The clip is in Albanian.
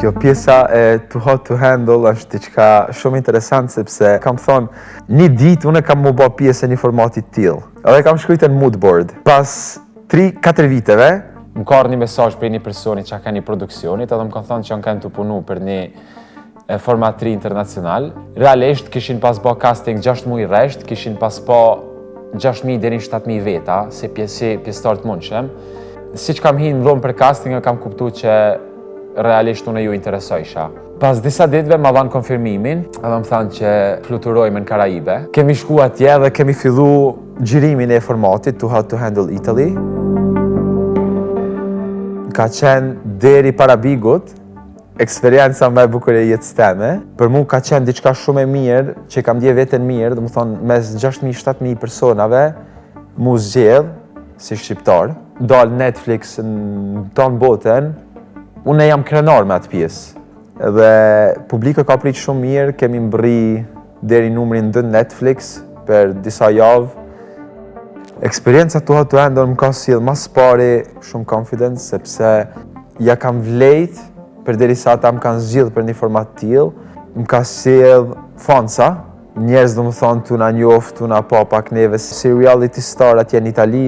Kjo pjesa e Too Hot to Handle është diçka shumë interesant sepse kam thonë një ditë unë kam mu bë pjesë e një formati të tillë. Edhe kam shkruajtur në mood board. Pas 3-4 viteve, Më ka ardhur një mesazh prej një personi që ka një produksionit, edhe më kanë thënë që janë kanë të punu për një format të ri internacional. Realisht kishin pas bë casting 6 muaj rresht, kishin pas pa 6.000 deri në 7.000 veta, si pjesë si pjesëtar të mundshëm. Si që kam hi në dhomë për casting, e kam kuptu që realisht unë ju interesojsha. Pas disa ditëve ma dhanë konfirmimin, edhe më thanë që fluturojmë në Karaibe. Kemi shku atje dhe kemi fillu xhirimin e formatit Too Hot to Handle Italy. Ka qenë deri para Bigut, eksperienca më e bukur e jetës teme. Për mu ka qenë diçka shumë e mirë, që kam ndje veten mirë, dhe më thonë, mes 6.000-7.000 personave, mu zgjedh si shqiptar, dal Netflix në tonë botën, unë jam krenar me atë pjesë. Dhe publiku ka prit shumë mirë, kemi mbri deri numrin 2 Netflix për disa javë. Eksperienca Too Hot to Handle më ka sjell mas pari shumë confidence, sepse ja kam vlejt për derisa ata më kanë zgjidh për një format të tillë, më ka sjell fansa, njerëz do më thonë tu na njoft, tu na pa pak neve si reality star atje në Itali.